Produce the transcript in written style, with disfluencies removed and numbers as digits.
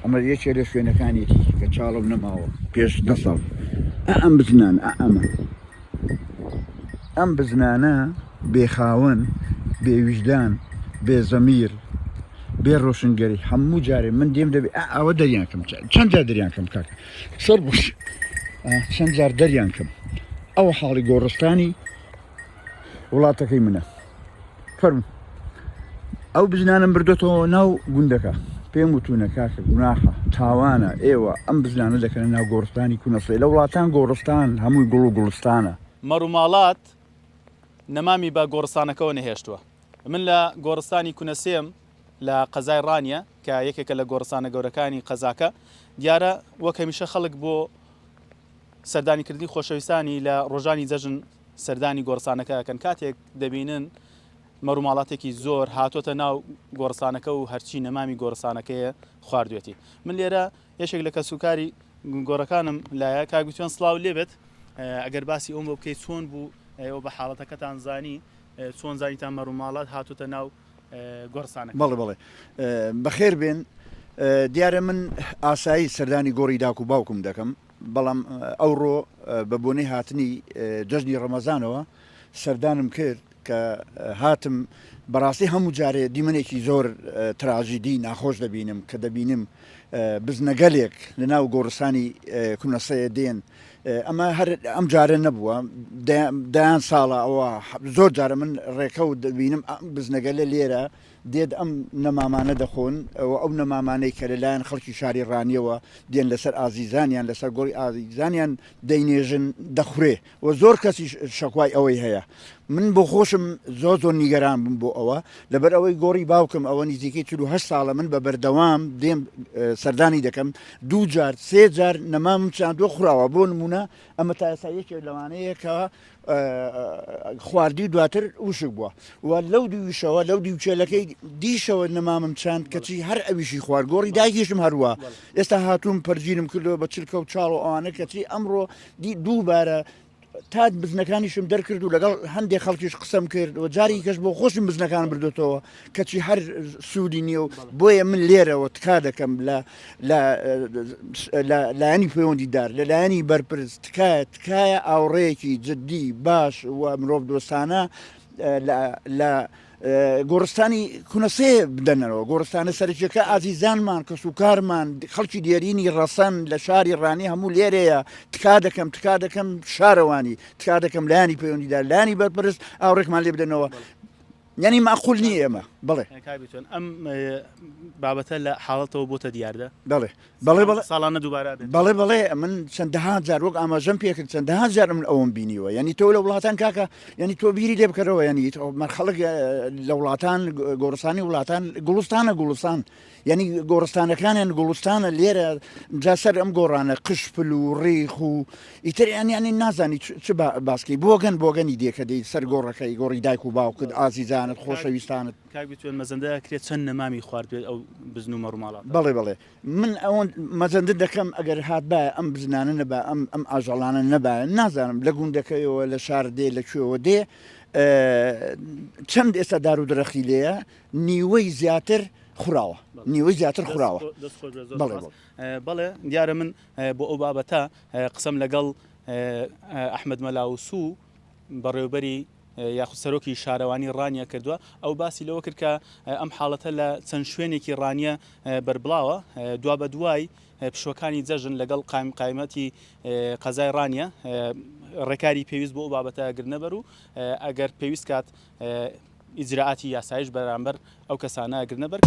ئەمە یەکێ لە شوێنەکانیەتی کە چاڵم نەماوە پێش دە ساڵ ئە ئەم بزنان ئە ئەمە ئەم بزنانە بێخاوەن بێویژدان بێزەمیر بێ ڕۆشنگەری هەموو جارێ من دێم دەبێ ئەوە دەریان کەم چەند جار دەریان کەم کاکە سەر بوش چەند جار دەریان کەم ئەوە حاڵی گۆڕستانی وڵاتەکەی منە فەرموو ئەو بزنانم بردوێتەوە ناو گوندەکە پێم وتونە کاکە گوناحە تاوانە ئێوە ئەم بزنانە دەکەنە ناو گۆڕستانی کونەسێ لە وڵاتان گۆڕستان هەمووی گوڵ و گوڵستانە. مەڕوماڵات نەمامی بە گۆڕستانەکەوە نەهێشتووە. من لە گۆڕستانی کونەسێم لە قەزای ڕانیە کە یەکێکە لە گۆڕستانە گەورەکانی قەزاکە. دیارە وەک هەمیشە خەڵک بۆ سەردانیکردنی خۆشەویستانی لە ڕۆژانی جەژن سەردانی گۆڕستانەکە ئەکەن کاتێک دەبینن مەڕوماڵاتێکی زۆر هاتۆتە ناو گۆڕستانەکە و هەرچی نەمامی گۆڕستانەکەیە خواردوێتی من لێرە یەکێک لە کەسوکاری گۆڕەکانم لایە کاک بتوێن سڵاو لێبێت ئەگەر باسی ئەوم بۆ بکەیت چۆن بوو ئێوە بە حاڵەتەکەتان زانی چۆن زانیتان مەڕوماڵات هاتۆتە ناو گۆڕستانەکە؟ بەڵێ بەڵێ بەخێر بێن دیارە من ئاسایی سەردانی گۆڕی داک و باوکم دەکەم بەڵام ئەوڕۆ بە بۆنەی هاتنی جەژنی ڕەمەزانەوە سەردانم کرد کە هاتم بەڕاستی هەموو جارێ دیمەنێکی زۆر تراژیدی ناخۆش دەبینم کە دەبینم بزنەگەلێک لە ناو گۆڕستانی کونەسەیە دێن ئەمە هەر ئەم جارە نەبووە دەیان ساڵە ئەوە زۆر جارە من ڕێکە و دەبینم ئەم بزنەگەلە لێرە دێت ئەم نەمامانە دەخۆن و ئەو نەمامانەی کە لەلایەن خەڵکی شاری ڕانیەوە دێن لەسەر ئازیزانیان لەسەر گۆڕی ئازیزانیان دەینێژن دەخورێ و زۆر کەسیش شەکوای ئەوەی هەیە من بۆ خۆشم زۆر زۆر نیگەران بووم بۆ ئەوە لەبەر ئەوەی گۆڕی باوکم ئەوە نزیکەی 48 ساڵە من بە بەردەوام دێم سەردانی دەکەم دوو جار سێ جار نەمامم چاندووە خوراوە بۆ نمونە ئەمە تا ئێستا یەکێک لەوانەیە کە خواردی و دواتر وشک بووە و لەو دوویشەوە لەو دیوچێلەکەی دیشەوە نەمامم چاند کەچی هەر ئەویشی خوارد گۆڕی دایکیشم هەروە ئێستا هاتووم پەرجینم کردەوە بە چلکە و چاڵ و ئەوانە کەچی ئەمڕۆ دی دووبارە تا بزنەکانیشم دەرکرد و لەگەڵ هەندێک خەڵکیش قسەم کرد و جاری کەش بۆ خۆشم بزنەکان بردوێتەوە کەچی هەر سوودی نییە و بۆیە من لێرەوە تکا دەکەم لە لە لایەنی پەیوەندیدار لە لایەنی بەرپرس تکایە تکایە ئاوڕێکی جددی باش و مرۆڤ دۆستانە لە گۆڕستانی کونەسێ بدەنەوە گۆڕستانە سەرەکیەکە ئازیزانمان کەسوکارمان خەڵکی دێرینی ڕەسەن لە شاری ڕانی هەموو لێرەیە تکا دەکەم تکا دەکەم شارەوانی تکا دەکەم لایانی پەیوەندیدار لایانی بەرپرس ئاوڕێکمان لێ بدەنەوە یعنی معقول نییە ئێمە بڵێ ئەم بابەتە لە حاڵەتەوە بۆتە دیاردە بەڵێ بەڵێ بەڵێ ساڵانە دووبارە بێت بەڵێ بەڵێ من چەندەها جار وەک ئاماژەم پێکرد چەندەها جار من ئەوەم بینیوە یعنی تۆ لە وڵاتان کاکە یعنی تۆ بیری لێ بکەرەوە یعنی خەڵک لە وڵاتان گۆڕستانی وڵاتان گوڵستانە گوڵستان یعنی گۆڕستانەکانیان گوڵستانە لێرە جا سەر ئەم گۆڕانە قشپل و ڕیخ و ئیتر یعنی یعنی نازانی چ باسکی بۆگەن بۆگەنی دێکە دەی سەر گۆڕەکەی گۆڕی دایک و باوکت ئازیزانت خۆشەویستانت کاک بتوێن مەزەندە ئەکرێت چەند نەمامی خواردبێت ئەو بزن و مەڕوماڵاتە؟ بەڵێ بەڵێ من ئەوەند مەزەندە دەکەم ئەگەر هاتبایە ئەم بزنانە نەبا ئەم ئەم ئاژەڵانە نەبایە نازانم لە گوندەکەیەوە لە شار دێ لە کوێوە دێ چەند ئێستا دار و درەختی لێیە نیوەی زیاتر خوراوە نیوەی زیاتر خوراوە بەڵێ بەڵێ دیارە من بۆ ئەو بابەتە قسەم لەگەڵ ئەحمەد مەلاوسو بەڕێوبەری یاخود سەرۆکی شارەوانی ڕانیە کردووە، ئەو باسی لەوە کرد کە ئەم حاڵەتە لە چەند شوێنێکی ڕانیە بەربڵاوە، دوابەدوای پشووەکانی جەژن لەگەڵ قایمقایمەتی قەزای ڕانیە ڕێکاری پێویست بۆ ئەو بابەتە گرنەبەر و ئەگەر پێویست کات ئیجرائاتی یاسایش بەرامبەر ئەو کەسانە گرنەبەر.